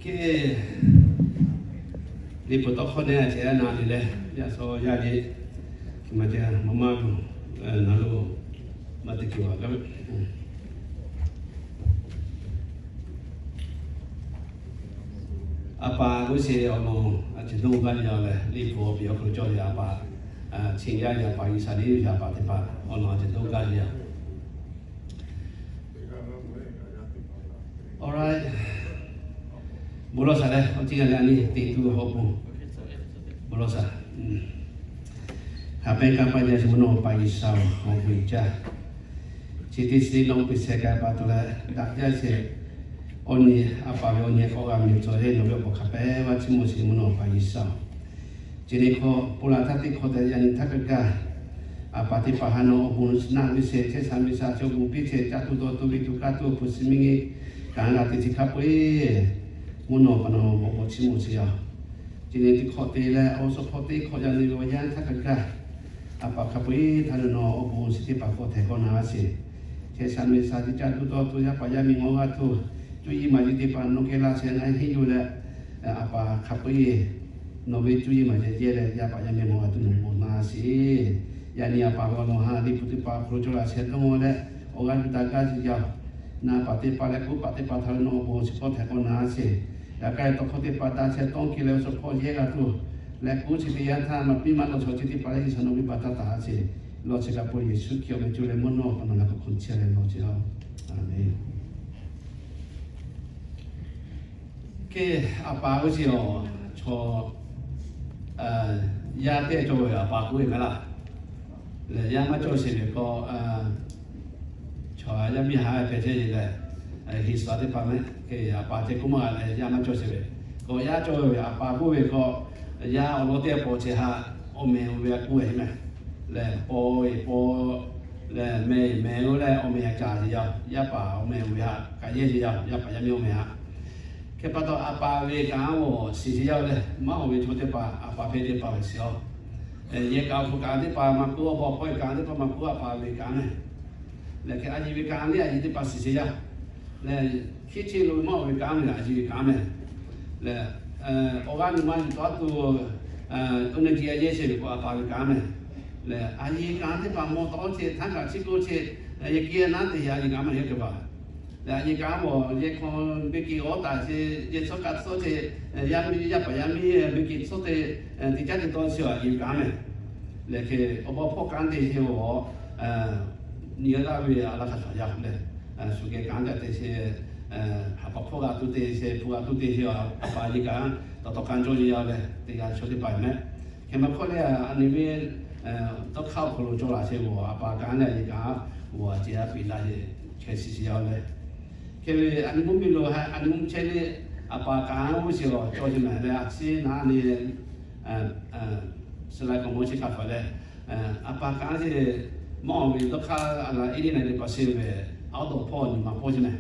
Eˬ, liꞈ hpu tawˇ hkawˇ neˇ a ceh a na le le, yaˇ shaw yaˇ le, maˇ te maˇ maˇ lo, na lo, maˇ te cawˬ a ga. A pa g'uˇ sheˍ awˬ moˍ a ciˍ dawˇ gaˇ ve a lehˬ, liꞈ hpu awˬ piˍ awˬ hk'aw lo cawˬ ve a pa, chi yaˇ ve a pa, G'uiˬsha liꞈ ve a pa teˇ hpaˍ awˬ lawn a ciˍ dawˇ gaˇ ve a. Alright. Bon lawˬ shaˍ leh, awˬ tiˉ g'a leh a nyi teˇ tuˬ awˬ pon bon lawˬ shaˍ. Haꞈ pehnˇ kanˇ paˆ jaˇ sheˍ mvuhˇ naw pa G'uiˬsha-oˬ, awˬ bon uiˍ jaˇ. Chi teˇ chi teˇ nawˉ piˇ sheh k'ai pa taw leh daꞈ jaˇ sheˍ. Awˬ nyi a pa ve awˬ nyi k'awꞈ g'a miˬ cawˬ leh nawˬ ve awˬ bon hk'a pehꞈ vaˇ chiˇ mvuh sheˍ mvuhˇ naw pa G'uiˬsha-oˬ. Chi nyi hk'aw, pon la htaˇ teˇ hk'aw tehꞈ yaꞈ nyi htaˇ kaꞈ gaˇ, a pa teˇ hpaˍ ha nawˬ awˬ bon naˆ ve sheˍ, chehˇ sha ve sha chaw bon piˇ sheˍ, caˇ tuˬ dawˇ tuˬ ve tuˬ kaˇ tuˬ awˬ hpu suh miˇ nyi kaꞈ g'a te chi hk'a peu-eˬ mvuhˇ naw pa nawˬ awˬ bon chiˇ mvuh sheˍ yaˇ. Chi nyi teˇ hk'aw te leh awˬ suhˍ hk'aw teˇ hk'awꞈ yaꞈ nyi ve awˬ yanˇ htaˇ kaꞈ gaˇ, a pa hk'a peu-eˬ htaˇ nawˬ awˬ bon shiˍ teˇ hpaˍ k'awꞈ htehꞈ k'awꞈ na sheˍ. Chehˇ sha ve sha chi caˇ tuˬ dawˇ tuˬ yaˇ paˍ yaˇ miˇ ngawˬ g'a tuˬ, cuˇ yiˍ maˍ yiˍ teˇ hpaˍ nawˬ hk'e laˇ shehˍ na henˇ yuˬ leh, a pa hk'a peu-eˬ nawˬ ve cuˇ yiˍ maˍ yiˍ yehˇ leh yaˇ paˍ yaˇ miˇ ngawˬ g'a tuˬ nawˬ bon na sheˍ. Yaꞈ nyi a pa ve awˬ lawn ha liꞈ hpu teˇ hpaˍ hk'aw lo cawˬ la shehˍ dawˇ leh awˬ g'aˇ yuˬ taˍ gaˇ sheˍ yaˇ. Na pa teˇ hpaˍ leh kuˉ paˍ teˇ hpaˍ htaꞈ nawˬ awˬ bon shiˍ k'awꞈ htehꞈ k'awꞈ na sheˍ. Yaꞈ hk'aˇ tawˇ hkawˇ teˇ hpaˍ daꞈ shehˍ tawˇ hk'e leh awˬ suhˍ hpawˇ yehˇ g'a tuˬ, leh kuˉ chi teˇ yanˇ htaˇ maˇ piˇ maˇ lawˬ shawˍ chi teˇ hpaˍ leh G'uiˬsha nawˬ ve baˬ taˇ taˍ sheˍ. Lawˬ chi kaꞈ pon Yeˍsuˆ Hkriꞈ awˬ meh coˇ leh mvuhˇ naw pa nawˬ laꞈ ka hk'oˆ chehˇ leh lawˬ chi a. Aˍmenˍ. Hk'e a pa g'uˇ sheˍ awˬ chaw yaˇ teˇ cawˬ ve a pa k'oˆ ve meh laˇ. Lehˬ yaˇ maˇ cawˬ sheˍ ve k'o, chaw yaˇ miˇ ha hpehꞈ chehˇ ve lehˬ, heˍ suhˍ teˇ hpaˍ meh hk'e a pa ceh k'oˆ maˇ g'a leh yaˇ maˇ cawˬ sheˍ ve. K'o yaˇ cawˬ ve a pa k'oˆ ve k'o, yaˇ awˬ lawn teˇ paw ceh haꞈ awˬ meh oˇ ve a k'oˆ ve meh. Lehˬ paw eˬ paw lehˬ meh eˬ meh oˇ leh awˬ meh a caˍ sheˍ yaˇ. Yaˇ paˍ awˬ meh oˇ ve haꞈ kaꞈ yehˇ sheˍ yaˇ. Yaˇ paˍ yaˇ miˇ awˬ meh haꞈ. Hk'e pa taw a pa ve kanˉ awˬ shiˍ sheˍ yaˇ leh maˇ awˬ ve chaw teˇ hpaˍ a pa hpehꞈ teˇ hpaˍ ve shiˍ a. Yehˬ kaꞈ awˬ hpu kaꞈ teˇ hpaˍ maˇ k'oˆ, awˬ pa hpawˇ ve kanˉ teˇ hpaˍ maˇ k'oˆ, a pa ve kanˉ meh. Lehˬ hk'e a yiˍ ve kanˉ lehˬ a yiˍ teˇ hpaˍ shiˍ sheˍ yaˇ. Lehˬ hkiˉ chi lo maˇ awˬ ve kanˉ ve a yiˍ ve kanˉ meh. Lehˬ awˬ g'aˇ nuˬ ma yuˬ taˍ tuˬ, oˇ naˆ ji a yehˇ sheˍ ve k'o a pa ve kanˉ meh. Lehˬ a yiˍ kanˉ teˇ hpaˍ mawˬ taˍ oˇ ce htaˇ kaꞈ chi k'oˆ ce, yehˬ kiˇ naˉ te a yiˍ kanˉ maˇ heˆ te paˍ. Lehˬ a yiˍ kanˉ mawˬ yehˬ hk'aw beˇ ke awˉ taˍ ce, yehˬ tcuhˉ kaꞈ tcuhˉ ce, yaˇ miˇ yaˇ paˍ yaˇ miˇ beˇ ke tcuhˉ te, teˇ caˉ te taw chi a yiˍ ve kanˉ meh. Lehˬ hk'e awˬ pa hpawˇ kanˉ te sheˍ a, nyi g'aˇ ve a laˇ hk'a shaˍ yaˇ lehˬ, shu geh kanˉ te sheˍ, haˍ paˍ hpawˇ g'a tuˬ te sheˍ, hpu g'a tuˬ te sheˍ a, a pa yiˍ kanˉ tawˍ tawˍ kanˉ cawˇ yeˬ yaˇ lehˬ teˇ g'aˇ chaw teˇ hpaˍ meh. Hk'e maˇ hk'awˇ lehˬ a nyi ve tawˇ hk'aˇ awˬ hk'aw lo cawˬ laꞈ sheˍ a, a pa kanˉ lehˬ a yiˍ kanˉ g'a ce a piˍ laˇ sheˍ, hk'e shiˍ sheˍ yaˇ lehˬ. Hk'e ve a nyi mvuhˇ miˬ lo a nyi mvuhˇ chehˇ le, a pa kanˉ g'uˇ sheˍ a cawˇ sheˍ meh leh a ciˉ naˉ le, suh laiˉ k'awꞈ mawˇ chi hk'a hpaˍ lehˬ, a pa kanˉ sheˍ mawˇ ve dawˇ hk'aˇ a laˬ iˉ le na teˇ hpaˍ sheˍ ve, aˉ dawꞈ hpawˇ nyi ma pawˇ sheˍ meh.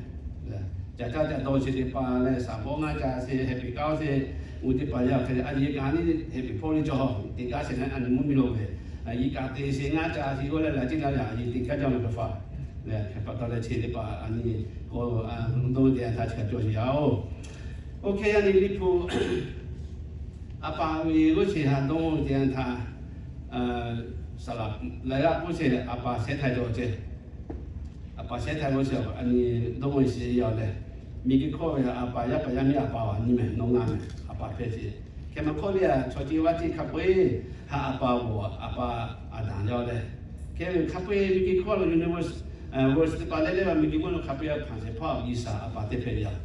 Caˬ caˇ caˬ dawˇ sheˍ teˇ hpaˍ lehˬ, saˍ bawˆ ngaˇ ca sheˍ, heh piˍ kaˇ sheˍ, uˬ teˇ hpaˍ yaˇ hk'e a yiˍ kanˉ le heh piˍ hpawˇ le cawˬ, teˇ g'aˇ sheˍ leh a nyi mvuhˇ miˬ lo ve, a yiˍ kaꞈ te sheˍ ngaˇ ca sheˍ g'awˇ leh laˬ ciˉ laˇ ve a yiˍ teˇ g'aˇ jaˇ ve hk'a hpaˍ lehˬ, hk'e pa taw leh chi teˇ hpaˍ a nyi k'o, dawˇ ve teˇ yanˇ htaˇ chi hk'a cawˬ sheˍ yaˇ oˬ. Oˇ hk'e yaˇ nyi liꞈ hpu a pa ve g'uˇ sheˍ haꞈ dawˇ ve teˇ yanˇ htaˇ, saˍ laˍ laꞈ g'aˇ k'oˆ sheˍ a pa shehˉ htaiˍ cawˬ ce. A pa shehˉ htaiˍ g'uˇ sheˍ a nyi dawˇ ve shiˍ yaˇ lehˬ, miˬ guiˬ hkawˇ ve a pa yaˇ paˍ yaˇ miˇ a pa a nyi meh nawˬ ngaˬ meh a pa hpehꞈ ce. Hk'e maˇ hk'awˇ le a chaw ce vaˇ ce hk'a peu-eˬ haꞈ a pa g'awˬ a pa Aˍdanˍ yaˇ lehˬ, hk'e ve hk'a peu-eˬ miˬ guiˬ hkawˇ lo universe, verse teˇ hpaˍ leh leh a miˬ guiˬ mvuhˇ naw hk'a peu-eˬ hpanˍ shehˍ hpaˇ G'uiˬsha a pa teˇ hpehꞈ ve yaˇ.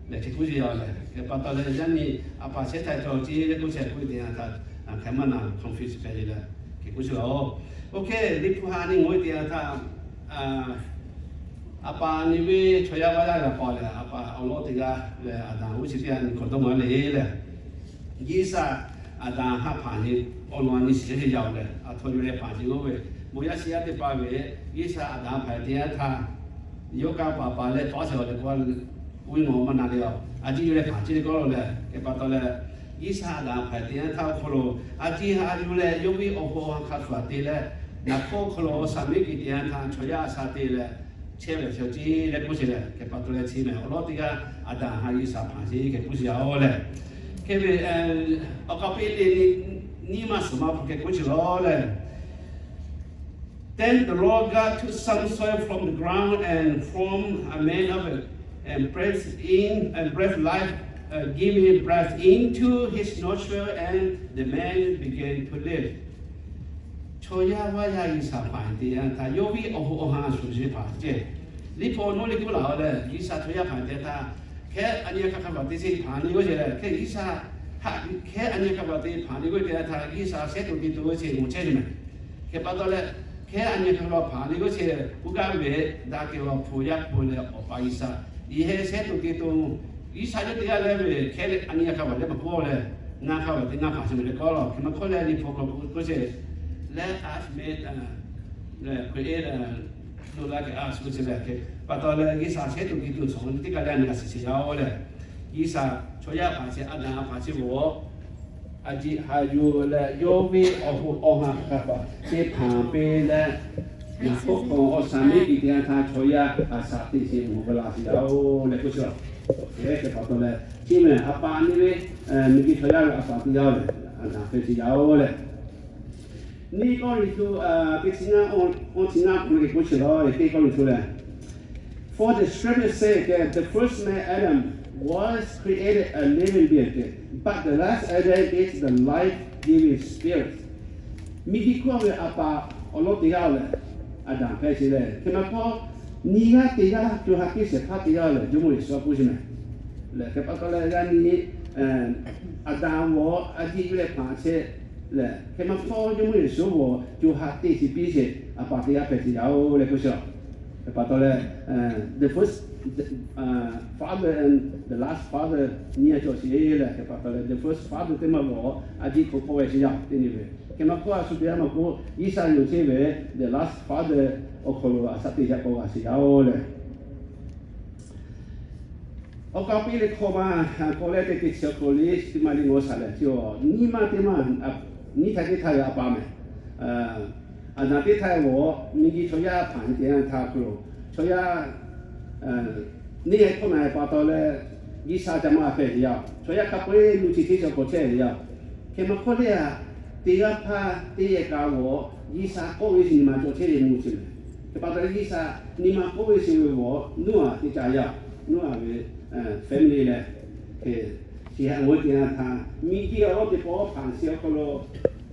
Lehˬ chi k'oˆ sheˍ yaˇ lehˬ, hk'e pa taw leh yaˇ nyi a pa shehˉ htaiˍ cawˬ ce leh k'oˆ shehˍ k'oˆ ve teˇ yanˇ htaˇ, hk'e maˇ na confuse hpehꞈ ve lehˬ, hk'e k'oˆ sheˍ a. Oˇ hk'e liꞈ hpu ha nyi ngaˬ hui teˇ yanˇ htaˇ, a pa nyi ve chaw yaˇ vaˇ yaˇ g'a pa lehˬ, a pa awˬ lawn teˇ g'aˇ lehˬ Aˍdanˍ g'uˇ sheˍ teˇ yanˇ nyi hkawꞈ dawˇ maˇ le lehˬ, G'uiˬsha Aˍdanˍ haꞈ hpanˍ nyi awˬ lawn nyi shiˍ sheˍ yaˇ lehˬ, a htoꞈ yuˬ leh hpanˍ ce g'oˇ ve, bon yaˇ shiˍ yaˇ teˇ hpaˍ ve, G'uiˬsha Aˍdanˍ hpanˍ teˇ yanˇ htaˇ, yawˇ kaꞈ paˍ paˍ leh tawˇ sheˍ a leh k'o, uˇ ve ngaˬ maˇ na le a. A ciˉ yuˬ leh hpanˍ ce le k'oˆ lo lehˬ, hk'e pa taw leh, G'uiˬsha Aˍdanˍ hpanˍ teˇ yanˇ htaˇ awˬ hk'aw lo, a ciˉ haꞈ yuˬ leh yawˇ ve awˬ hk'aw ha hk'a shuˍ a te leh, naˍ hk'oˆ hk'aw lo shaˍ miˉ kiˬ teˇ yanˇ htaˇ chaw yaˇ a sha te leh, chehˇ ve chi leh k'oˆ sheˍ lehˬ, hk'e pa taw leh chi mehˬ awˬ lawˉ teˇ g'aˇ Aˍdanˍ ha G'uiˬsha hpanˍ sheˍ hk'e k'oˆ sheˍ yaˇ-oˬ lehˬ. Hk'e ve awˬ hk'aw piˇ le, nyi ma suhˍ ma hpu hk'e k'oˆ sheˍ lawˬ lehˬ. Then the Lord God took some soil from the ground and formed a man of it, and breathed in and breathed life, uh, giving breath into his nostril, and the man began to live. Chaw yaˇ vaˇ yaˇ G'uiˬsha hpanˍ te yanˇ htaˇ, yawˇ ve awˬ hoꞈ awˬ ha shuˍ shuˍ hpanˍ ceˇ. Liꞈ hpu awˬ naw liꞈ k'oˆ laˬ-oˬ lehˬ, G'uiˬsha chaw yaˇ hpanˍ te htaˇ, hk'e a nyi hk'a hk'a paˍ te chi hpanˍ le g'oˇ sheˍ lehˬ, hk'e G'uiˬsha hk'e a nyi hk'a paˍ te hpanˍ le g'oˇ te htaˇ, G'uiˬsha shehˉ to te to g'oˇ chi mawˬ chehˇ ve mehˬ. Hk'e pa taw leh, hk'e a nyi hk'a hk'a paˍ hpanˍ le g'oˇ sheˍ, k'oˆ gaˇ ve daꞈ kehˬ ve Hpu Yaˇ Hpu leh Awˬ pa G'uiˬsha, yehˬ heh shehˉ to te to, G'uiˬsha yawˇ te g'aˇ leh ve hk'e a nyi hk'a paˍ leh maˇ k'oˆ leh, ngaˇ hk'a paˍ te ngaˇ hpanˍ sheˍ ve leh k'oˆ law. Hk'e maˇ hk'oˆ leh Liꞈ hpu k'awꞈ k'oˆ sheˍ, let us make, uh, leh hk'e e, lo la kehˬ a shu sheˍ lehˬ, hk'e pa taw leh G'uiˬsha shehˉ to te to shawˍ teˇ kaˬ leh a nyi g'a shiˍ sheˍ yaˇ-oˬ lehˬ, G'uiˬsha chaw yaˇ hpanˍ chi Aˍdanˍ hpanˍ chi g'awˬ a jiˆ ha yuˬ leh yawˇ ve awˬ hoꞈ awˬ ha hk'a paˍ te hpanˍ piˇ leh, yaꞈ hk'oˆ k'o awˬ shaˍ miˇ piˇ te yanˇ htaˇ chaw yaˇ a shaˍ teˇ sheˍ mawˬ ve la sheˍ yaˇ-oˬ leh k'oˆ sheˍ. Hk'e hk'e pa taw leh, chi mehˬ a pa nyi ve, miˬguiˬ chaw yaˇ ve a pa teˇ g'aˇ lehˬ, Aˍdanˍ hpehꞈ sheˍ yaˇ-oˬ lehˬ. Nyiˇ Kawˇrenˍhtuˆ teˇ chi ngaˇ, awˇ chi ngaˇ hk'aw lo k'oˆ sheˍ lawˬ, Teˇ Kawˇrenˍhtuˆ lehˬ, For the scripture says that the first man Adam was created a living being, but the last Adam is the life-giving spirit. Miˬguiˬ hkawˇ ve a pa awˬ lawn teˇ g'aˇ lehˬ, Aˍdanˍ hpehꞈ sheˍ lehˬ, hk'e maˇ k'oˆ, nyiˇ g'aˇ teˇ g'aˇ co ha teˇ shehˍ hpaˇ teˇ g'aˇ lehˬ, Jawˇmawˇ Yeˍsuˆ k'oˆ sheˍ mehˬ. Lehˬ hk'e pa taw leh g'a nyi, Aˍdanˍ g'awˬ a jiˆ ve leh hpanˍ chehˇ lehˬ, hk'e maˇ k'oˆ Jawˇmawˇ Yeˍsuˆ g'awˬ co ha teˇ chi piˇ sheˍ a pa teˇ g'aˇ hpehꞈ sheˍ yaˇ-oˬ lehˬ k'oˆ sheˍ. Hk'e pa taw leh, the first father and the last father nyiˇ g'aˇ cawˬ sheˍ lehˬ, hk'e pa taw leh the first father teˇ maˇ g'awˬ a jiˆ hk'oˆ k'oˆ ve sheˍ yaˇ teˇ nyi ve. Hk'e maˇ k'oˆ a shu teˇ g'aˇ maˇ k'oˆ, G'uiˬsha yoˬ chehˇ ve the last father awˬ hk'aw lo a shaˍ teˇ g'aˇ k'awꞈ g'a sheˍ yaˇ-oˬ lehˬ. Awˬ kaˍ piˇ leh hkawꞈ ma k'awꞈ leh teˇ teˇ chi awˬ hk'aw lo le chi teˇ maˇ le ngaw shaˍ lehˬ chi-a, nyiˇ maˇ teˇ maˇ, nyiˇ htaiˍ teˇ htaiˍ ve a pa mehˬ. Aˍdanˍ teˇ htaiˍ g'awˬ miˬguiˬ chaw yaˇ hpanˍ te yanˇ htaˇ hk'aw lo, chaw yaˇ neˇ haiˬ hkawˇ na pa taw leh, G'uiˬsha ca maˇ hpehꞈ ve yaˇ, chaw yaˇ hk'a peu-eˬ luˬ chi teˇ chi k'awꞈ chehˇ ve yaˇ. Hk'e maˇ hk'oˆ le a, teˇ g'aˇ hpaˇ teˇ yehˬ kaꞈ g'awˬ G'uiˬsha k'oˆ ve chi nyi ma cawˬ chehˇ ve mvuhˇ chi mehˬ. Hk'e pa taw leh G'uiˬsha nyi ma k'oˆ ve chi ve g'awˬ Noˉaꞈ teˇ ca yaˇ, Noˉaꞈ ve family lehˬ, hk'e chi htaꞈ g'awˬ te yanˇ htaˇ miˬguiˬ awˬ lawn teˇ pawˆ hpanˍ chi awˬ hk'aw lo,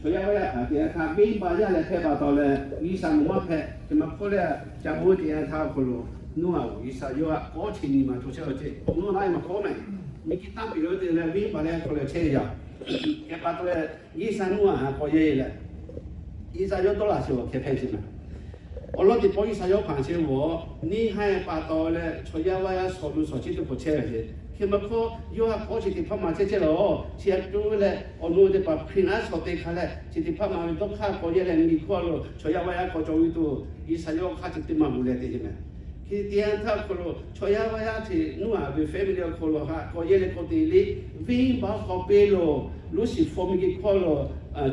chaw yaˇ vaˇ yaˇ hpanˍ te yanˇ htaˇ venˇbaˆ yaˇ leh hpehꞈ pa taw leh G'uiˬsha mawˬ maˇ hpehꞈ. Hk'e maˇ hk'oˆ le, ca g'awˬ te yanˇ htaˇ awˬ hk'aw lo, Noˉaꞈ g'awˬ G'uiˬsha yawˇ htaꞈ k'awꞈ chi nyi ma cawˬ chehˇ ve ceˇ. Noˉaꞈ naˉ maˇ k'awꞈ mehˬ, miˬguiˬ tanˇ piˍ lo te leh venˇbaˆ leh hk'aw lo chehˇ ve yaˇ. Hk'e pa taw leh G'uiˬsha Noˉaꞈ htaꞈ k'awꞈ yehˇ leh, G'uiˬsha yawˇ dawˇ laˬ sheˍ awˬ hk'e hpehꞈ sheˍ mehˬ. Awˬ lawn teˇ pawˆ G'uiˬsha yawˇ hpanˍ sheˍ g'awˬ neˇ haiˬ pa taw leh chaw yaˇ vaˇ yaˇ shawˍ lo shawˍ chi teˇ hpaˍ chehˇ ve ceˇ. Hk'e maˇ hk'oˆ yawˇ htaꞈ k'awꞈ chi teˇ hpaˍ maˇ chehˇ chehˇ lawˬ. Chi aꞈ k'oˆ ve leh awˬ nu teˇ hpaˍ hkriꞈ aˉ shawˍ te hk'a leh chi teˇ hpaˍ maˇ ve dawˇ hk'aˇ k'awꞈ yehˇ leh miˬguiˬ hkawˇ lo chaw yaˇ vaˇ yaˇ k'awꞈ cawˬ ve tuˬ G'uiˬsha yawˇ hk'aˇ chi teˇ maˇ g'uˬ leh te sheˍ mehˬ. Hk'e te yanˇ htaˇ awˬ hk'aw lo chaw yaˇ vaˇ yaˇ chi Noˉaꞈ ve family awˬ hk'aw lo htaꞈ k'awꞈ yehˇ leh k'awꞈ te le, venˇbaˆ k'awꞈ peˇ lo, Luˉsiˍfaw miˬguiˬ hkawˇ lo,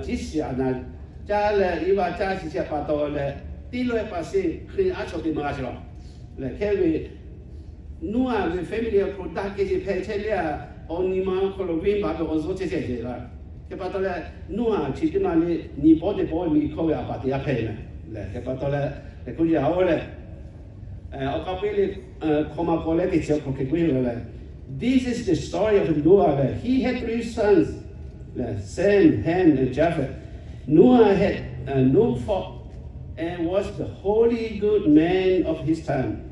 ciˉ shiˍ Aˍdanˍ caˇ leh Eˇvaꞈ caˇ chi chi pa taw leh, teˇ lawˇ pa sheˍ hkriꞈ aˉ shawˍ te maˇ g'a sheˍ lawˬ. Lehˬ hk'e ve Noˉaꞈ ve family awˬ hk'aw lo daꞈ kehˬ sheˍ hpehꞈ chehˇ le a, awˬ nyi ma awˬ hk'aw lo venˇbaˆ ve awˬ zuhˇ chehˇ chehˇ sheˍ la. Hk'e pa taw leh Noˉaꞈ chi teˇ maˇ le nyi pawˆ teˇ pawˆ miˬguiˬ hkawˇ ve a pa teˇ g'aˇ hpehꞈ mehˬ. Lehˬ hk'e pa taw leh, lehˬ hk'e k'oˆ yaˇ-oˬ lehˬ, awˬ kaˍ peˇ le hkawꞈ ma k'awꞈ leh teˇ chi awˬ hk'aw hk'e k'oˆ ve lehˬ, This is the story of Noah lehˬ, he had three sons, lehˬ Shem, Ham, and Japheth. Noah had no fault and was the holy good man of his time.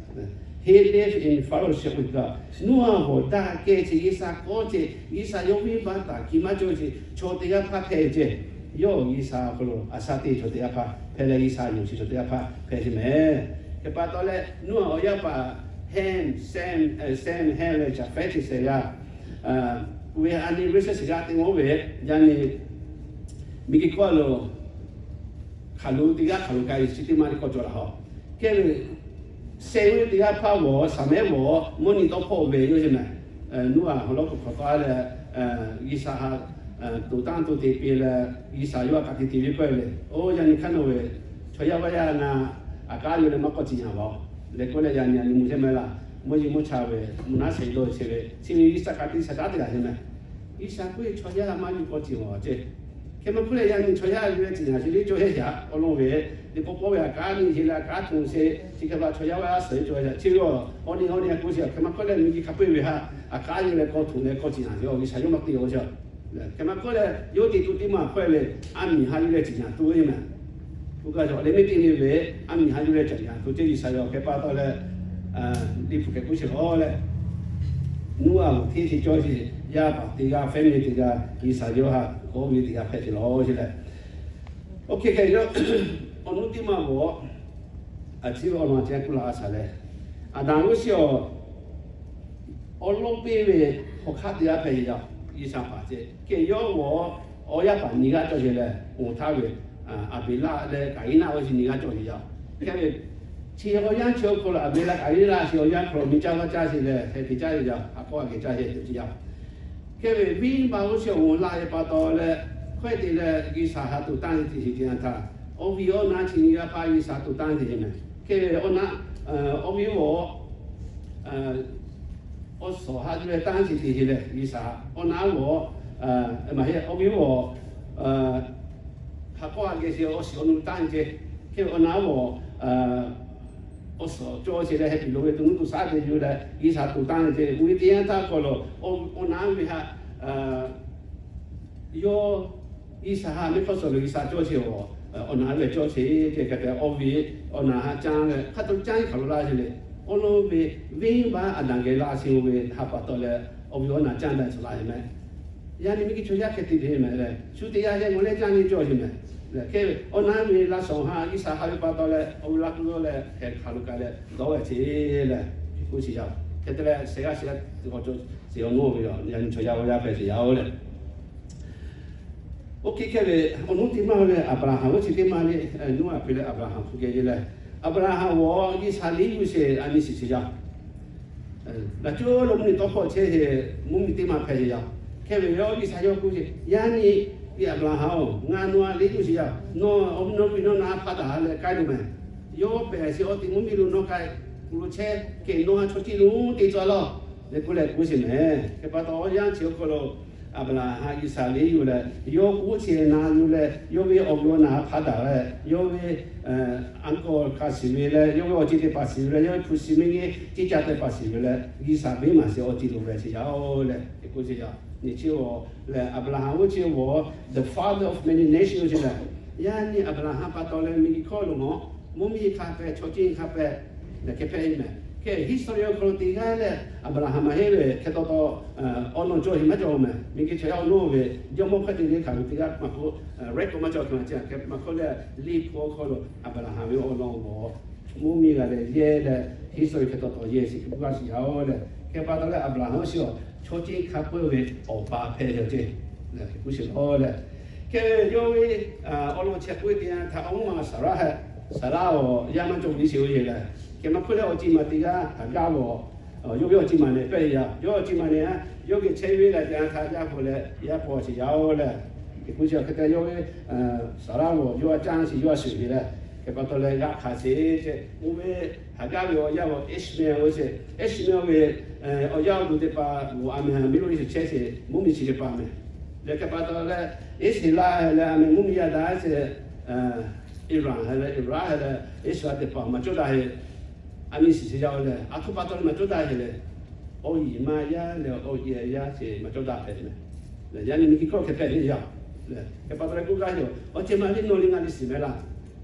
He lived in fellowship with God. Noˉaꞈ g'awˬ daꞈ kehˬ chi G'uiˬsha k'awꞈ chi G'uiˬsha yawˇ venˇbaˆ taˍ kiˇ maˇ cawˬ chi chaw teˇ g'aˇ hpaˇ hpehꞈ ceˇ. Yawˇ G'uiˬsha awˬ hk'aw lo a shaˍ teˇ chaw teˇ g'aˇ hpaˇ hpehꞈ leh G'uiˬsha yonˍ chi chaw teˇ g'aˇ hpaˇ hpehꞈ sheˍ mehˬ. Hk'e pa taw leh Noˉaꞈ awˬ yaˇ paˍ Ham, Shem, Ham leh Japheth chi shehˍ g'aˇ, ve a nyi ve shehˍ g'aˇ teˇ g'aˇ ve, yaꞈ nyi miˬguiˬ hkawˇ lo hk'aˬ lo teˇ g'aˇ hk'aˬ lo k'ai chi teˇ maˇ teˇ hkawˇ cawˬ laˬ haw. Hk'e ve Shem ve teˇ g'aˇ hpaˇ g'awˬ Shaˍmehˇ g'awˬ mvuhˇ nyi tawˇ hpawˇ ve yoˬ ceˇ mehˬ. Noˉaꞈ awˬ lawn k'o hk'awꞈ taˉ leh G'uiˬsha ha toꞈ tanˇ to te piˇ leh G'uiˬsha yawˇ htaꞈ kaꞈ te te ve k'oˆ ve le. Oˇ yaꞈ nyi hk'aˇ nawˬ ve chaw yaˇ vaˇ yaˇ ngaˬ aꞈ k'aˉ ve leh maˇ k'awꞈ ciˍ nyaˍ laˬ. Leh k'oˆ leh yaꞈ nyi a nyi mvuhˇ chehˇ mehˍ laˇ. Mvuhˇ yeˬ mvuhˇ cha ve mvuhˇ naˉ shehˍ dawˇ chehˇ ve chi ve G'uiˬsha hk'a te shaˍ taˉ teˇ g'aˇ hehꞈ mehˍ. G'uiˬsha k'oˆ ve chaw yaˇ maˇ yuˬ k'aw ciˍ mawˬ ceˇ. Hk'e maˇ k'oˆ leh yaꞈ nyi chaw yaˇ yuˬ leh ciˍ yanˍ chi teˇ cawˇ hehˉ shaˍ awˬ lawn ve, teˇ pawˆ pawˆ ve aꞈ k'aˉ nyi heˆ leh aꞈ k'aˉ htoꞈ sheˍ chi hk'e pa chaw yaˇ vaˇ suhˍ ve cawˬ yaꞈ chi ve a, awˬ nyi awˬ nyi a k'oˆ sheˍ. Hk'e maˇ k'oˆ leh miˬguiˬ hk'a peu-eˬ ve htaꞈ aꞈ k'aˉ yuˬ leh k'aw htoꞈ leh k'aw ciˍ yanˍ ve a, G'uiˬsha yawˇ maˇ te awˬ shaˍ. Hk'e maˇ k'oˆ leh yawˇ te tuˬ teˇ maˬ hk'aw leh, aˬ miˬ ha yuˬ leh ciˍ yanˍ tuˬ ve mehˍ. K'oˆ gaˇ ve awˬ leh mehˆ teˇ nyi ve, aˬ miˬ ha yuˬ leh ciˍ yanˍ tuˬ ceˇ G'uiˬsha yawˇ hk'e pa taw leh, liꞈ hpu hk'e k'oˆ sheˍ lawˬ leh, Noˉaꞈ hteˇ chi cawˇ sheˍ, yaˇ paˍ teˇ g'aˇ, family teˇ g'aˇ, G'uiˬsha yawˇ htaꞈ k'awꞈ ve teˇ g'aˇ hpehꞈ ve lawˬ sheˍ leh. Oˇ hk'e hk'e yawˇ awˬ nuˉ teˇ maˬ g'awˬ, a ciˉ ve awˬ lawn a ciˉ kuˇ la a shaˍ leh, Aˍdanˍ g'uˇ suhˍ awˬ, awˬ lonˉ piˇ ve hk'aw hk'aˆ teˇ g'aˇ hpehꞈ ve yaˇ, G'uiˬsha paˍ ceˇ. Hk'e yawˇ g'awˬ awˬ yaˇ paˍ nyi g'aˇ cawˇ sheˍ leh, awˬ htaˇ ve Aˍbeˍlaˆ leh Kaˍiˉnaˆ ve chi nyi g'aˇ cawˇ sheˍ yaˇ. Hk'e ve chi awˬ yanˇ chi awˬ hk'aw lo Aˍbeˍlaˆ Kaˍiˉnaˆ chi awˬ yanˇ hk'aw lo miˬ caˇ vaˇ caˇ sheˍ leh, hk'e te caˇ ve yaˇ, ha k'awˇ a geh caˇ sheˍ tuˬ ceˇ yaˇ. Hk'e ve venˇbaˆ g'uˇ suhˍ awˬ laˇ ve pa taw leh, hkawehˇ te leh G'uiˬsha htaꞈ to tanˇ ve teˇ shiˍ teˇ yanˇ htaˇ, awˬ viˉ awˬ naˉ chi nyi g'aˇ hpaˇ G'uiˬsha to tanˇ ve teˇ shiˍ mehˍ. Hk'e ve awˬ naˉ, awˬ viˉ awˬ awˬ suhˍ ha yuˬ leh tanˇ chi teˇ shiˍ leh G'uiˬsha awˬ naˉ g'awˬ, maˇ heˆ, awˬ viˉ awˬ ha k'awˇ a geh sheˍ awˬ shiˍ awˬ nu tanˇ ceˇ. Hk'e ve awˬ naˉ g'awˬ awˬ suhˍ cawˇ sheˍ leh heh piˍ lo ve to nuˇ to shaˉ te yuˬ leh G'uiˬsha to tanˇ ceˇ. Oˇ ve teˇ yanˇ htaˇ hk'aw lo awˬ naˉ ve htaꞈ yawˇ G'uiˬsha ha mehˆ hk'awˇ suhˍ lo G'uiˬsha cawˇ sheˍ awˬ, awˬ naˉ ve cawˇ sheˍ ceˇ. Hk'e te awˬ viˉ awˬ naˉ ha caˇ leh hk'a to caˇ iˉ hk'aˬ lo laˇ sheˍ leh, awˬ lawn ve venˇbaˆ Aˍdanˍ geh laˇ sheˍ ve htaꞈ pa taw leh awˬ viˉ awˬ naˉ caˇ daꞈ tcuh laˇ ve mehˍ. Yaˇ nyi miˬguiˬ chaw yaˇ hk'e te ve mehˍ leh, shu teˇ yanˇ yehˇ g'awˬ leh caˇ nyi cawˇ sheˍ mehˍ. Hk'e awˬ naˉ ve laˇ shawˍ ha G'uiˬsha ha ve pa taw leh awˬ viˉ laˇ hk'aw lo leh heh hk'aˬ lo k'ai leh dawˇ g'a ceˇ leh, k'oˆ sheˍ yaˇ. Hk'e te leh shehˍ g'aˇ shehˍ g'aˇ awˬ cawˬ sheˍ awˬ nuˉ ve yaˇ nyi chaw yaˇ g'awˬ yaˇ hpehꞈ sheˍ yaˇ oˬ leh, oˇ hk'e hk'e ve awˬ nuˉ teˇ maˬ leh Aˍbraˍhanˍ g'uˇ chi teˇ maˬ le, Noˉaꞈ hpehꞈ leh Aˍbraˍhanˍ hpu geh le leh, Aˍbraˍhanˍ g'awˬ G'uiˬsha liꞈ g'uˇ sheˍ a nyi shiˍ sheˍ yaˇ. Naˬ cuˇ lo mvuhˇ miˬ tawˇ hkawˇ chehˇ sheˍ, mvuhˇ miˬ teˇ maˬ hpehꞈ sheˍ yaˇ. Hk'e ve yawˇ G'uiˬsha yawˇ k'oˆ sheˍ, Yaˇ nyi, Aˍbraˍhanˍ oˬ, ngaˬ nawˬ htaꞈ liꞈ g'uˇ sheˍ yaˇ. Nawˬ awˬ viˉ nawˬ hpaˇ daꞈ leh k'ai tuˬ mehˍ. Yawˇ pehˬ sheˍ awˬ ti mvuhˇ miˬ lo nawˬ k'ai kuˬ lo chehˇ kehˬ nawˬ ha chaw ciˇ lo te tcuh lawˬ leh k'oˆ leh k'oˆ sheˍ mehˍ. Hk'e pa taw awˬ yanˇ chi awˬ hk'aw lo Aˍbraˍhanˍ G'uiˬsha liꞈ yuˬ leh yawˇ k'oˆ chi na yuˬ leh yawˇ ve awˬ viˉ awˬ naˬ hpaˇ daꞈ leh yawˇ ve aˉ kawˇ hk'a shiˍ ve leh yawˇ ve awˬ ceuˬ teˇ hpaˍ shiˍ ve leh yawˇ ve hpu shi miˇ nyi ciˇ caˇ teˇ hpaˍ shiˍ ve leh G'uiˬsha venˇbaˆ sheˍ awˬ ceuˬ lo ve sheˍ yaˇ oˬ leh k'oˆ sheˍ yaˇ. Nyi chi awˬ leh Aˍbraˍhanˍ g'uˇ chi awˬ the father of many nations sheˍ leh, yaˇ nyi Aˍbraˍhanˍ pa taw leh miˬguiˬ hkawˇ lo mvuhˇ miˬ hk'a pehꞈ chaw ciˇ hk'a pehꞈ leh hk'e hpehꞈ ve mehˍ. Hk'e history awˬ hk'aw lo teˇ g'aˇ leh Aˍbraˍhanˍ maˇ heˆ ve hk'e taw taw awˬ nawˬ cawˇ sheˍ maˇ cawˇ mehˍ. Miˬguiˬ chaw yaˇ awˬ nawˉ ve jawˇmawˇ hk'aˇ te le hkanˍ ve teˇ g'aˇ maˇ k'oˆ, record maˇ cawˇ hkanˍ ve maˇ k'oˆ leh, liꞈ hpu awˬ hk'aw lo Aˍbraˍhanˍ ve awˬ lawn g'awˬ mvuhˇ miˬ g'a leh yehˇ leh history hk'e taw taw yehˇ sheˍ hk'e k'oˆ gaˇ sheˍ yaˇ oˬ leh, hk'e pa taw leh Aˍbraˍhanˍ g'uˇ chi awˬ chaw ciˇ hk'a peu-eˬ ve awˬ pa hpehꞈ yaˇ ceˇ leh k'oˆ sheˍ lawˬ leh, hk'e yawˇ ve awˬ lawn chi k'oˆ ve teˇ yanˇ htaˇ awˬ mvuhˇ ma Saˍraˆ hehꞈ, Saˍraˆ awˬ yaˇ maˇ cawˇ ve sheˍ oˬ yeˬ leh, hk'e maˇ k'oˆ leh awˬ ci maˬ teˇ g'aˇ Haˍgaˆ g'awˬ yawˇ ve awˬ ci maˬ nehˬ pehˇ yaˇ. Yawˇ awˬ ci maˬ nehˬ a yawˇ geh chehˇ ve leh teˇ yanˇ htaˇ yaˇ hpaw leh yaˇ hpaw sheˍ yaˇ oˬ leh, hk'e k'oˆ sheˍ hk'e te yawˇ ve Saˍraˆ g'awˬ yawˇ a caˇ sheˍ yawˇ a shuˍ ve leh, hk'e pa taw leh g'aˇ hkanˍ sheˍ ceˇ. Oˇ ve Haˍgaˆ ve awˬ yaˇ g'awˬ Ishmael oˬ sheˍ. Ishmael ve awˬ yaˇ awˬ duˬ teˇ hpaˍ g'awˬ a mehˍ miˇ lo Iˉsaˍreˍlaˆ chehˇ sheˍ mvuhˇ miˬ chi teˇ hpaˍ mehˍ. Leh hk'e pa taw leh Iˉsaˍreˍlaˆ leh a mehˍ mvuhˇ miˬ yaˇ daꞈ sheˍ Eˍraˍ leh Eˍraˍ leh Iˉsaˍreˍlaˆ teˇ hpaˍ maˇ cawˇ daꞈ heˆ. A miˇ shiˍ sheˍ yaˇ oˬ leh a htoꞈ pa taw leh maˇ cawˇ daꞈ heˆ leh, awˬ yiˍ ma yaˇ leh awˬ yehˬ yaˇ sheˍ maˇ cawˇ daꞈ hpehꞈ mehˍ. Yaˇ nyi miˬguiˬ hkawˇ hk'e hpehꞈ ve yaˇ. Hk'e pa taw leh k'oˆ gaˇ yoˬ. Awˬ ceuˬ maˬ ve nawˬ leh ngaˬ leh shiˍ mehˍ laˇ.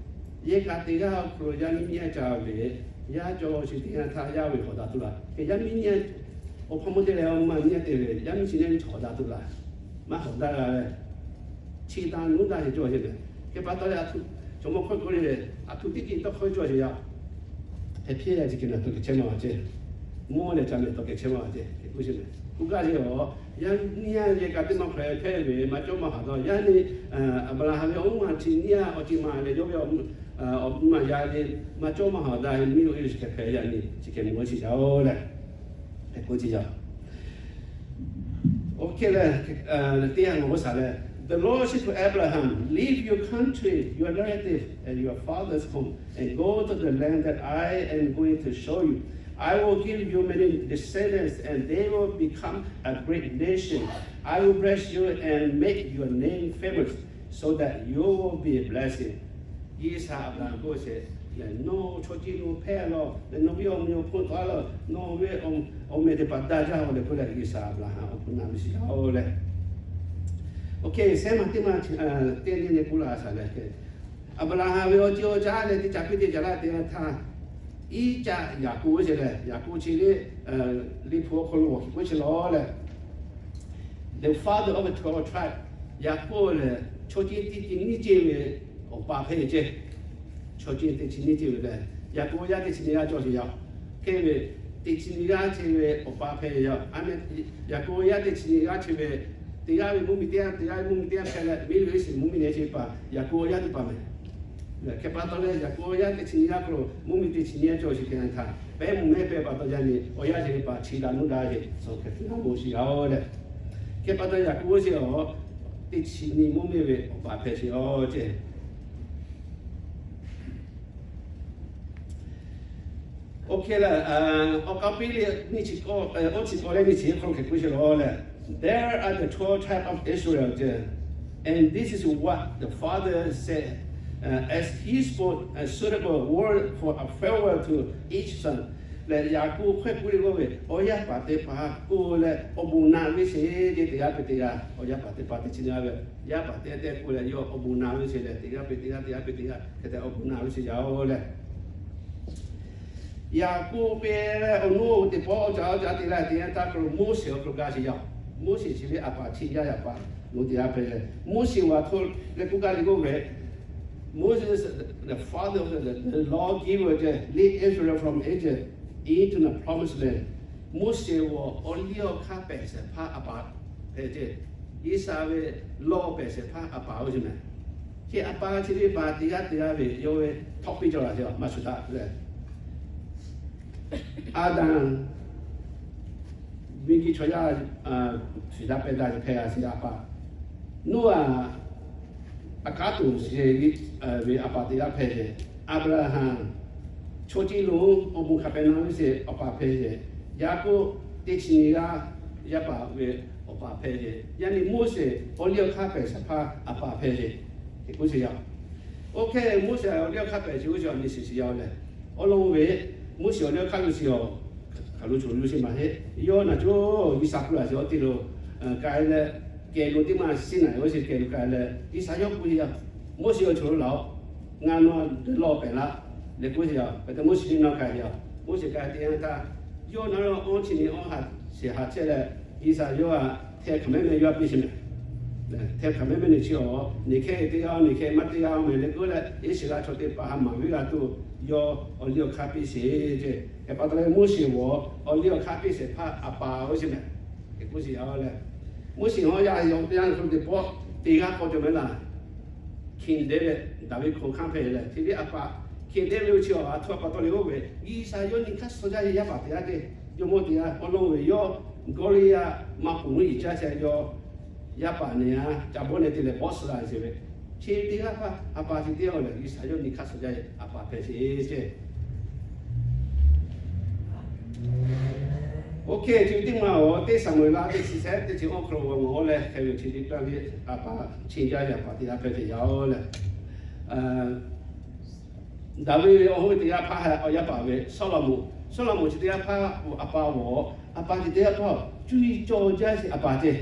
Yehˇ kaꞈ teˇ g'aˇ awˬ hk'aw lo yaˇ miˇ nyiˇ a ca ve, yaˇ cawˇ chi teˇ yanˇ htaˇ yaˇ ve hawꞈ daꞈ tuˬ laˇ. Hk'e yaˇ miˇ nyiˇ a, awˬ hk'aw mawˇ te leh awˬ ma nyiˇ a te ve yaˇ miˇ chi nyiˇ a hawꞈ daꞈ tuˬ laˇ. Maˇ hawꞈ daꞈ g'a leh, chi taˇ nuˇ daˇ heˆ cawˇ sheˍ mehˍ. Hk'e pa taw leh a htoꞈ, chaw mawˇ hkawˇ k'oˆ le, a htoꞈ teˇ ceuˬ tawˇ hkawˇ cawˇ sheˍ yaˇ. Hk'e hpiˇ leh chi hk'e na tawˇ kehˬ chehˇ maˇ g'a ceˇ. Mawˇ leh ca mehˍ tawˇ kehˬ chehˇ maˇ g'a ceˇ. Hk'e k'oˆ sheˍ mehˍ. K'oˆ gaˇ sheˍ awˬ, yaˇ nyiˇ a yehˇ kaꞈ teˇ maˇ hk'aw hpehꞈ ve maˇ cawˇ maˇ haˍ daꞈ. Yaˇ nyi Aˍbraˍhanˍ ve awˬ mvuhˇ ma chi nyiˇ a awˬ ceuˬ maˬ leh yawˇ ve awˬ mvuhˇ ma yaˇ leh maˇ cawˇ maˇ haˍ daꞈ miˇ lo Iˉsaˍreˍlaˆ hk'e hpehꞈ yaˇ nyi chi hk'e mawˇ sheˍ yaˇ oˬ leh, hk'e k'oˆ sheˍ yaˇ. Oˇ hk'e leh, teˇ yanˇ ngaˬ g'awˇ shaˍ leh, The Lord said to Abraham, "Leave your country, your relative, and your father's home, and go to the land that I am going to show you. I will give you many descendants, and they will become a great nation. I will bless you and make your name famous, so that you will be a blessing." G'uiˬsha Aˍbraˍhanˍ k'oˆ ve, Nawˬ chaw ceuˬ lo hpehˇ laˇ, nawˬ ve awˬ meh awˬ hponˇ tawˆ laˇ, nawˬ ve awˬ meh teˇ hpaˍ daꞈ jaˇ-oˬ leh k'oˆ leh, G'uiˬsha Aˍbraˍhanˍ awˬ hpu na ve shiˍ-oˬ leh. Oˇ hk'e sehˉ maˬ teˇ maˬ teˇ nyi nyi k'oˆ laˇ shaˍ leh, Aˍbraˍhanˍ ve awˬ ceuˬ awˬ caˉ leh teˇ caꞈ piˇ teˇ caꞈ laˇ te g'a htaˇ, Iˉcaˆ, Yaˍkoˆ ve lehˬ, Yaˍkoˆ chi lehˬ liꞈ hpu awˬ hk'aw lo awˬ hk'e k'oˆ chi lawˬ leh, the father of the twelve tribe, Yaˍkoˆ lehˬ chaw ceuˬ teˇ chi nyiˇ ceuˬ ve awˬ pa hpehꞈ ve ceˇ. Chaw ceuˬ teˇ chi nyiˇ ceuˬ ve lehˬ, Yaˍkoˆ yaˇ teˇ chi nyiˇ g'aˇ cawˬ sheˍ yaˇ. Hk'e ve teˇ chi nyiˇ g'aˇ chi ve awˬ pa hpehꞈ ve yaˇ. Yaˍkoˆ yaˇ teˇ chi nyiˇ g'aˇ chi ve teˇ g'aˇ ve mvuhˇmiˬ teˇ g'aˇ, teˇ g'aˇ ve mvuhˇmiˬ teˇ g'aˇ hpehꞈ leh, Miˉlaꞈ Iˉsaˍreˍlaˆ mvuhˇmiˬ nehˬ chi paˍ Yaˍkoˆ yaˇ teˇ hpaˍ mehˍ. Hk'e pa taw leh Yaˍkoˆ yaˇ teˇ chi nyiˇ g'aˇ hk'aw lo mvuhˇmiˬ teˇ chi nyiˇ g'aˇ cawˬ sheˍ hk'e htaꞈ pehˉ mvuhˇ mehˉ pehˇ pa taw yaˇ nyi awˬ yaˇ chi ve paˍ chi daꞈ nuˇ daꞈ sheˍ, suhˍ hk'e htaꞈ g'a mawˬ sheˍ yaˇ-oˬ leh. Hk'e pa taw Yaˍkoˆ chi awˬ teˇ chi nyiˇ mvuhˇmiˬ ve awˬ pa hpehꞈ sheˍ-oˬ ceˇ. Oˇ hk'e leh, awˬ k'a piˇ leh nyiˇ chi k'awˇ, oˇ chi k'awˇ leh nyiˇ chi hk'aw lo hk'e k'oˆ sheˍ lawˬ leh, There are the twelve tribes of Israel, and this is what the father said as he spoke a suitable word for a farewell to each son. Leh Yaˍkoˆ hkawehˇ k'oˆ le k'oˆ ve, awˬ yaˇ paˍ teˇ hpaˍ k'oˆ leh awˬ bon na ve sheˍ ceˇ, teˇ g'aˇ pehˬ teˇ g'aˇ, awˬ yaˇ paˍ teˇ hpaˍ teˇ chi nyiˇ g'aˇ ve, yaˇ paˍ teˇ g'aˇ teˇ g'aˇ k'oˆ leh yawˇ awˬ bon na ve sheˍ leh, teˇ g'aˇ pehˬ teˇ g'aˇ, teˇ g'aˇ pehˬ teˇ g'aˇ hk'e te awˬ bon na ve sheˍ yaˇ-oˬ leh. Yaˍkoˆ pehˬ leh awˬ nuˇ teˇ pawˆ awˬ caˉ awˬ caˉ te leh teˇ yanˇ htaˇ hk'aw lo Moˉseˍ awˬ hk'aw lo gaˇ sheˍ yaˇ. Moˉseˍ chi ve a paˍ chi yaˇ yaˇ paˍ lo teˇ g'aˇ hpehꞈ leh, Moˉseˍ awˬ hk'aw lo leh k'oˆ gaˇ le k'oˆ ve, Moses, the father of the, the lawgiver, lead Israel from Egypt into the promised land. Moˉseˍ awˬ awˬ liˇ awˬ hk'aˇ pehˬ shehˍ hpaˇ a paˍ hpehꞈ ceˇ. G'uiˬsha ve law pehˬ shehˍ hpaˇ a paˍ oˇ ve mehˍ. Chi a pa chi ve paˍ teˇ g'aˇ teˇ g'aˇ ve yawˇ ve htaꞈ piˇ cawˬ la sheˍ maˇ shuˍ daꞈ leh, Aˍdanˍ miˬguiˬ chaw yaˇ shuˍ daꞈ pehˬ daꞈ hpehꞈ g'a sheˍ a paˍ. Noˉaꞈ a kanˉ tuˬ sheˍ ve a paˍ teˇ g'aˇ hpehꞈ sheˍ. Aˍbraˍhanˍ chaw ceuˬ lo awˬ bon hk'a pehꞈ na ve sheˍ a paˍ hpehꞈ sheˍ. Yaˍkoˆ teˇ chi nyiˇ g'aˇ yaˇ paˍ ve awˬ paˍ hpehꞈ sheˍ. Yaꞈ nyi Moˉseˍ awˬ liˇ awˬ hk'aˇ pehˬ shehˍ hpaˇ a paˍ hpehꞈ sheˍ. Hk'e k'oˆ sheˍ yaˇ. Oˇ hk'e Moˉseˍ awˬ liˇ awˬ hk'aˇ pehˬ sheˍ oˇ chi awˬ nyi shiˍ shiˍ yaˇ-oˬ leh, awˬ lawn ve Moˉseˍ awˬ liˇ awˬ hk'aˇ lo shiˍ-oˬ, hk'aˬ lo choˬ lo shiˍ maˇ heˆ. Yawˇ naˬ coˇ G'uiˬsha hpu laˬ sheˍ awˬ te lo k'ai leh, kehˬ lo teˇ maˇ shiˍ naˍ oˇ shiˍ kehˬ lo k'ai leh G'uiˬsha yawˇ k'oˆ sheˍ yaˇ. Moˉseˍ awˬ choˬ lo laˬ-oˬ, ngaˬ nawˬ htaꞈ dawˇ law pehˍ laˇ leh k'oˆ sheˍ yaˇ. Hk'e te Moˉseˍ nyiˇ nawˇ k'ai yaˇ. Moˉseˍ k'ai teˇ yanˇ htaˇ, yawˇ naˬ lo awˬ chi nyi awˬ ha sheˍ ha chehˇ leh, G'uiˬsha yawˇ htaꞈ hteh hk'aˬ mehˉ mehˉ yawˇ htaꞈ piˇ sheˍ mehˍ. Hteh hk'aˬ mehˉ mehˉ nyi chi awˬ, neˬ hkehˇ teˇ g'aˇ, neˬ hkehˇ maˇ teˇ g'aˇ mehˍ leh k'oˆ leh, Iˉsaˍreˍlaˆ chaw teˇ hpaˍ ha maˍ viˉ g'a tuˬ, yawˇ awˬ liˇ awˬ hk'aˇ piˇ sheˍ ceˇ. Hk'e pa taw leh Moˉseˍ awˬ, awˬ liˇ awˬ hk'aˇ piˇ shehˍ hpaˇ a paˍ oˇ sheˍ mehˍ. Hk'e k'oˆ sheˍ yaˇ-oˬ leh, Moˉseˍ hawˉ yaˇ yaw teˇ yanˇ hk'aw lo teˇ pawˆ teˇ g'aˇ k'awꞈ cawˬ mehˍ laˇ. King David, Daˍviˆ hkawˇ hk'aˇ hpehꞈ leh, chi ve a paˍ King David oˇ chi awˬ a htoꞈ pa taw leh oˇ ve G'uiˬsha yawˇ nyi hk'aˇ suh jaˇ ve yaˇ paˍ teˇ g'aˇ ceˇ. Jawˇmawˇ teˇ g'aˇ awˬ lawn ve yawˇ Gawˉliˇyaˆ maˇ ponˬ ve yiˍ caˇ shehˍ yawˇ yaˇ paˍ nehˬ a ca bawˆ nehˬ te leh bawˆ suh la sheˍ ve. Chi teˇ g'aˇ hpaˇ a paˍ chi teˇ g'aˇ-oˬ leh G'uiˬsha yawˇ nyi hk'aˇ suh jaˇ ve a paˍ hpehꞈ sheˍ ceˇ. Oˇ hk'e chi teˇ maˬ awˬ teˇ Saˍmo-eˍlaˆ teˇ chi shehˆ teˇ chi awˬ hk'aw lo g'aw mawˬ-oˬ leh hk'e ve chi teˇ g'aˇ ve a paˍ chi jaˇ ve a paˍ teˇ g'aˇ hpehꞈ sheˍ yaˇ-oˬ leh, Daˍviˆ ve awˬ hoˉ teˇ g'aˇ hpaˇ htaꞈ awˬ yaˇ paˍ ve Sawˉlaꞈmonˍ, Sawˉlaꞈmonˍ chi teˇ g'aˇ hpaˇ a pa awˬ, a pa chi teˇ g'aˇ hpaˇ cuˇ yiˍ cawˬ jaˇ sheˍ a paˍ ceˇ.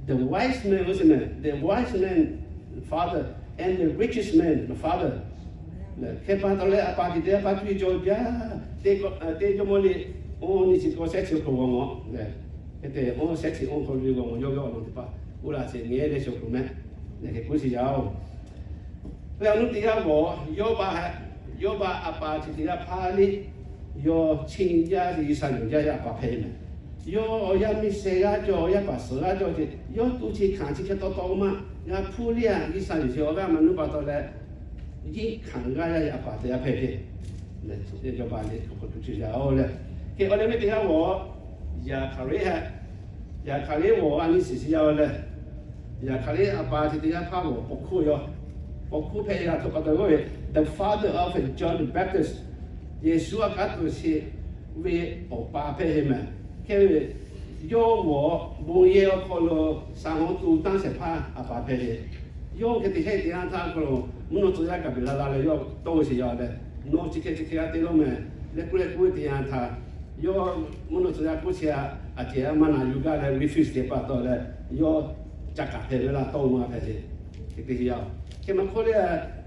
The wise man, the wise man father and the richest man the father. Hk'e pa taw leh a paˍ chi teˇ g'aˇ hpaˇ cuˇ yiˍ cawˬ jaˇ. Teˇ jawˇmawˇ liꞈ awˬ nyi chi k'awˇ shehˆ chi awˬ hk'aw lo g'aw mawˬ leh, hk'e te awˬ shehˆ chi awˬ hk'aw lo g'aw mawˬ yawˇ ve awˬ lawn teˇ hpaˍ oˇ laꞈ sheˍ ngeh leh chi awˬ hk'aw lo mehˍ. Leh hk'e k'oˆ sheˍ yaˇ-oˬ. Leh awˬ nuˇ teˇ g'aˇ g'awˬ, Yawˇbaˆ hehꞈ, Yawˇbaˆ a paˍ chi teˇ g'aˇ hpaˇ liˇ yawˇ chiˇ jaˇ ve G'uiˬsha yonˍ jaˇ ve a paˍ hpehꞈ ve mehˍ. Yawˇ awˬ yaˇ miˇ sheh g'aˇ cawˬ, awˬ yaˇ paˍ suhˍ g'aˇ cawˬ ce, yawˇ tu chi hkanˍ chi hk'e taw taw maˇ g'a hpuˇ liˇ-a G'uiˬsha yonˍ chi awˬ g'aˇ maˇ nuˇ pa taw leh, yinˉ hkanˍ g'aˇ yaˇ ve a paˍ teˇ g'aˇ hpehꞈ ve. Yawˇbaˆ liꞈ hk'aw hk'aw lo cuˇ yaˇ-oˬ leh, hk'e awˬ leh mehˉ teˇ g'aˇ g'awˬ, Yaˍhkaˍriˆ hehꞈ, Yaˍhkaˍriˆ g'awˬ a nyi shiˍ shiˍ yaˇ-oˬ leh, Yaꞈ hk'aˇ lehˬ, a pa chi teˇ g'aˇ hpaˇ awˬ paw hkuˇ yoˬ. Paw hkuˇ hpehꞈ g'a htoꞈ pa taw k'oˆ ve, the father of John the Baptist. Yeˍsuˆ a kanˉ te sheˍ ve awˬ pa hpehꞈ ve mehˬ. Hk'e ve, yawˇ g'awˬ bon yehˇ awˬ hk'aw lo shaˍ hawˉ tu tanˇ shehˍ hpaˇ a pa hpehꞈ ve. Yawˇ hk'e te sheˍ teˇ yanˇ htaˇ hk'aw lo, mvuhˇ naw tcuh yaˇ kaˍ beˍ la la leh yawˇ tawˇ ve sheˍ yaˇ leh, nawˬ chi hk'e chi hk'e g'a te laˇ mehˬ, leh k'oˆ leh k'oˆ ve teˇ yanˇ htaˇ, yawˇ mvuhˇ naw tcuh yaˇ k'oˆ chi a, a cehˬ a maˇ na yuˬ gaˇ leh refuse te pa taw leh, yawˇ ca kaˍ hpehꞈ ve laˇ tawˇ maˇ hpehꞈ ve. Hk'e te sheˍ yaˇ. Hk'e maˇ hk'oˆ leh,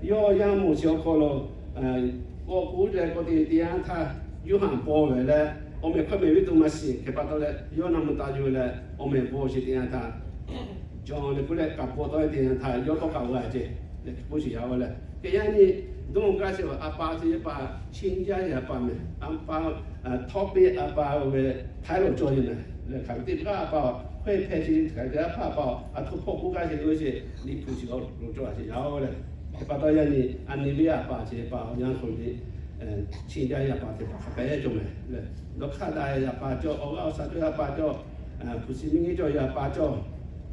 yawˇ yaˇ moˍ chi awˬ hk'aw lo k'awꞈ k'oˆ leh k'awꞈ te teˇ yanˇ htaˇ, Yoˇhanˬ paw ve leh, awˬ meh hkawˇ meh viˉ to maˇ shiˍ hk'e pa taw leh, yawˇ na mvuh taˍ yuˬ leh, awˬ meh paw sheˍ teˇ yanˇ htaˇ, Jawˇ leh k'oˆ leh kaꞈ paw tawˆ teˇ yanˇ htaˇ yawˇ tawˇ kaꞈ g'a ceˇ, leh k'oˆ sheˍ yaˇ leh. Hk'e yaˇ nyi dawˇ gaˇ sheˍ a pa chi a pa, chi jaˇ yaˇ a pa mehˬ, a pa, htawˇ piˇ a pa ve htaiˉ lo cawˬ yeˬ mehˬ. Leh hk'aˬ ve teˇ g'aˇ a pa, hkawehˇ hpehˇ chi hk'aˬ ve teˇ g'aˇ hpaˇ a pa, a htoꞈ hpawˇ k'oˆ gaˇ sheˍ ve sheˍ, Liꞈ hpu chi lo cawˬ a sheˍ yaˇ leh. Hk'e pa taw yaˇ nyi a nyi ve a pa chi a pa awˬ yanˇ hk'aw lo chi jaˇ yaˇ a pa teˇ hpaˍ hk'a pehꞈ cawˬ mehˬ. Leh dawˇ hk'aˇ daꞈ yaˇ a pa cawˬ, awˬ g'aˇ awˬ shaˍ cawˬ yaˇ a pa cawˬ, hpu shi miˇ nyi cawˬ yaˇ a pa cawˬ.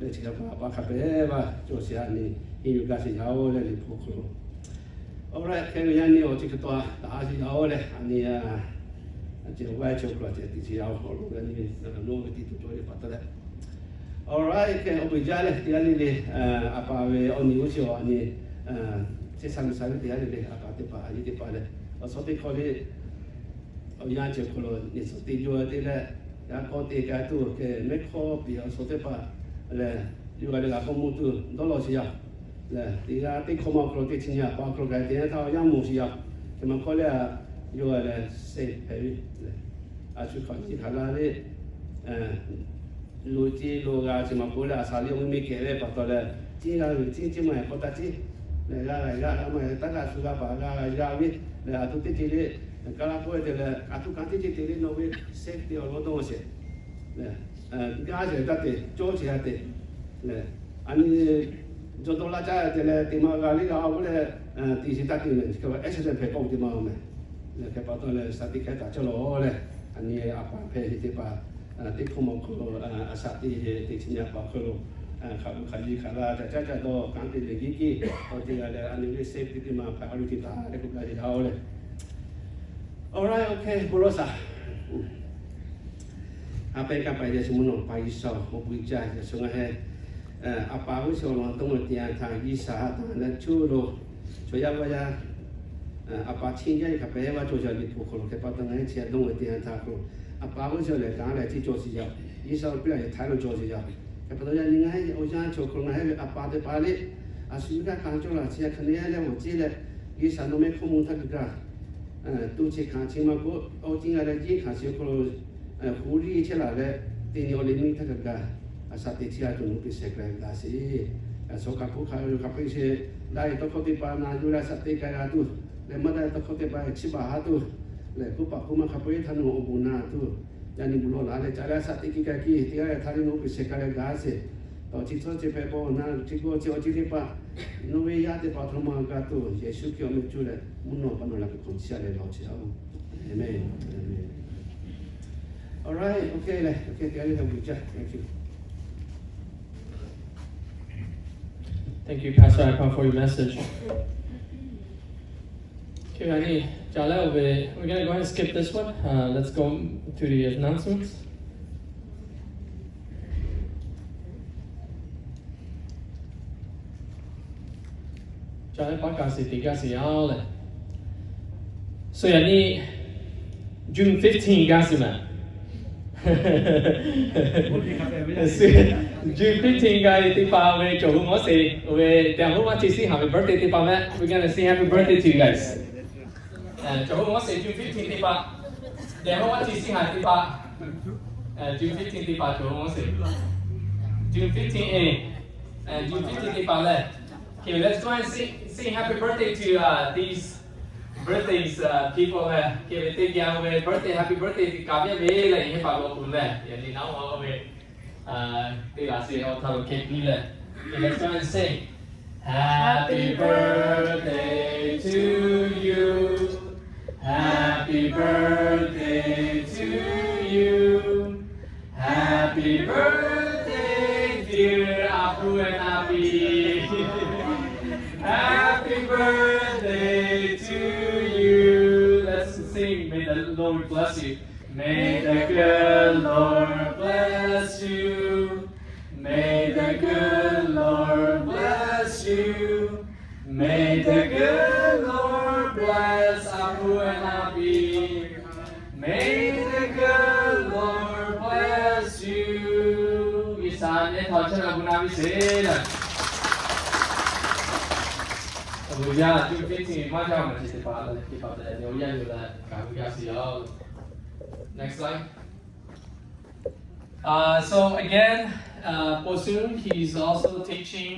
Leh chi a pa hk'a pehꞈ ve cawˬ sheˍ a nyi, henˇ yuˬ gaˇ sheˍ yaˇ leh Liꞈ hpu hk'aw lo. Awˬ laˇ hk'e ve yaˇ nyi awˬ chi hk'e taw taˍ sheˍ yaˇ leh a nyi, a cehˬ awˬ g'aˇ cawˬ hk'aw lo a cehˬ teꞈ sheˍ yaˇ awˬ hk'aw lo yaˇ nyi, nawˬ ve teˇ tuˬ cawˬ ve pa taw leh. Awˬ laˇ hk'e awˬ bon jaˇ leh teˇ g'aˇ le le, a pa ve awˬ nyi g'uˇ chi awˬ a nyi, chi shaˍ miˬ shaˍ ve teˇ g'aˇ le le a pa teˇ hpaˍ a nyi teˇ hpaˍ leh, awˬ suhˉ teˇ hkawˇ le awˬ yanˇ ceuˬ hk'aw lo neˇ suhˍ teˇ jaw te leh, g'a kawˇ te k'ai tuˬ hk'e mehˇ hkawˇ piˍ awˬ suhˉ teˇ hpaˍ lehˬ, yawˇ g'a leh g'a kawˇ mawˇ tuˬ dawˇ law sheˍ yaˇ. Lehˬ teˇ g'aˇ teˇ hkawˇ ma awˬ hk'aw lo teˇ chi nyi a pa awˬ hk'aw lo k'ai teˇ yanˇ htaˇ awˬ yanˇ moˍ sheˍ yaˇ. Hk'e maˇ hkawˇ leh a, yawˇ g'a leh sehˇ hpehꞈ ve lehˬ, a shu hk'aˬ nyi hk'aˬ la le, lo ceˇ lo g'a chi maˇ k'oˆ leh a shaˍ liˇ awˬ mvuhˇ miˬ kehˬ ve pa taw leh, ceˇ g'a ve ceˇ ceˇ maˇ k'awꞈ taˇ ceˇ. Lehˬ g'a g'a g'a g'a maˇ taˇ g'a shu g'a paˍ g'a g'a g'a ve, lehˬ a htoꞈ teˇ ceuˬ le, kaˇ laˇ k'oˆ ve te leh a htoꞈ kanˉ teˇ ceuˬ te le nawˬ ve safety awˬ lawn dawˇ sheˍ. Gaˇ sheˍ taˇ te, cawˇ sheˍ a te. Lehˬ a nyi jawˇ dawˇ laˇ caˇ te leh te maˇ g'a le g'a k'oˆ leh, te sheˍ taˇ te mehˬ chi ka accident hpehꞈ k'oˆ ve te maˇ mehˬ. Lehˬ hk'e pa taw leh shaˍ tiꞈ hkehˉ taˍ cawˇ law leh, a nyi a pa hpehꞈ sheˍ teˇ hpaˍ, teˇ hkawˇ ma awˬ hk'aw lo a shaˍ tiꞈ heˍ teˇ chi nyi a pa awˬ hk'aw lo, hk'aˬ lo hk'aˬ nyi hk'aˬ la ca caˇ ca dawˇ kanˉ te leh giˉ giˉ, awˬ te g'a leh a nyi ve safety teˇ maˇ hpehꞈ a lu te taˍ leh k'oˆ gaˇ ve yaˇ leh. Awˬ laˇ hk'e bon lawˬ shaˍ. A pehˉ kaˇ pa yaˇ chi mvuhˇ naw pa G'uiˬsha awˬ bon jaˇ yaˇ shu ngaˬ heh, a pa g'uˇ suhˍ awˬ lawn dawˇ ve teˇ yanˇ htaˇ G'uiˬsha ha taˍ leh cuˇ lo chaw yaˇ vaˇ yaˇ, a pa chi jaˇ ve hk'a pehˉ vaˇ cawˬ yaˇ Liꞈ hpu hk'aw lo hk'e pa taw ngaˬ heh chi a dawˇ ve teˇ yanˇ htaˇ hk'aw lo, a pa g'uˇ suhˍ lehˬ kanˉ leh ceˇ cawˬ sheˍ yaˇ, G'uiˬsha awˬ piˇ laꞈ yeˬ htaiˉ lo cawˬ sheˍ yaˇ. Hk'e pa taw yaˇ nyi ngaˬ heh awˬ yanˇ chaw hk'aw lo ngaˬ heh ve a pa teˇ hpaˍ le, a shu miˇ kaˇ kanˉ cawˬ laˇ chi a hk'aˬ nehˬ leh awˬ ceˇ leh, G'uiˬsha nawˬ mehˆ hk'oˆ mvuh htaˇ kaꞈ kaꞈ, tuˇ chi hkanˍ chi maˇ k'oˆ, awˬ ceˇ g'a leh ceˇ hkanˍ chi awˬ hk'aw lo hu riˇ chehˇ laˬ leh, teˇ nyi awˬ liˇ miˇ htaˇ kaꞈ kaꞈ, a shaˍ teꞈ chi a tuˬ nawˬ hui te sheh k'ai gaˇ sheˍ. Suhˍ kaꞈ hpu hk'a ve kaꞈ hpehꞈ sheˍ, daꞈ ve tawˇ hkawˇ teˇ hpaˍ na yuˬ leh a shaˍ teꞈ k'ai g'a tuˬ, leh maˇ daꞈ ve tawˇ hkawˇ teˇ hpaˍ chi baˬ haˉ tuˬ, leh k'oˆ paˍ k'oˆ ma hk'a peu-eˬ htaˇ nawˬ awˬ bon na tuˬ, yaˇ nyi bon lawˬ laˬ leh ca leh a shaˍ teꞈ k'ai gaˇ kiˇ teˇ g'aˇ leh htaˇ le nawˬ hui te sheh k'ai leh gaˇ sheˍ. Tawˇ chi tcuhˉ chi hpehꞈ paw na chi k'o chi awˬ ceˇ teˇ hpaˍ, nawˬ ve yaˇ teˇ hpaˍ htaꞈ maˇ g'a tuˬ Yeˍsuˆ Hkriꞈ awˬ meh cuˇ leh mvuhˇ naw pa nawˬ laꞈ ka hk'awꞈ chiˇ a leh lawˬ chi a. Amen. Amen. All right, okay leh, okay, teˇ g'aˇ le htaꞈ bon jaˇ. Thank you. Thank you, Pastor Akon, for your message. Okay, I need, ca leh, we're gonna go ahead and skip this one. Uh, let's go to the announcements. Ca leh paˉ kaꞈ sheˍ teꞈ gaˇ sheˍ yaˇ leh. So yaꞈ nyi June fifteen gaˇ sheˍ mehˬ. June fifteen gaˇ ve teˇ hpaˍ ve cawˬ hui mawˇ sheˍ ve te a hoˉ maˇ chi siˉ haˍ ve birthday teˇ hpaˍ mehˆ. We're gonna sing happy birthday to you guys. Cawˬ hui mawˇ sheˍ June fifteen teˇ hpaˍ, te a hoˉ maˇ chi siˉ haˍ teˇ hpaˍ, June fifteen teˇ hpaˍ cawˬ hui mawˇ sheˍ, June fifteen, June fifteen teˇ hpaˍ leh. Okay, let's go and sing, sing happy birthday to uh, these birthdays uh, people leh. Okay, ve teˇ geh ve birthday, happy birthday kaꞈ ve leh, heh pa lo kuˬ leh, yaꞈ nyi naˉ ma ve teˇ laꞈ sheˍ awˬ htaˇ lo hk'e piˇ leh, let's go and sing. Happy birthday to you. Happy birthday to you. Happy birthday, dear Happy and happy. Happy birthday to you. Let's sing. May the Lord bless you. May the good Lord bless you. May the good Lord bless you. May the good Lord bless Apu and Api. May the good Lord bless you. G'uiˬsha nehˬ htaꞈ chehˇ la gu na ve sheˍ. Awˬ yaˇ cuˇ piˇ tiˇ maˇ jaˇ maˬ chi teˇ hpaˍ leh teˇ hpaˍ leh awˬ yaˇ yuˬ leh kaꞈ gu yaˇ sheˍ yoˬ. Next slide. Uh, so again, uh, Po Sung, he's also teaching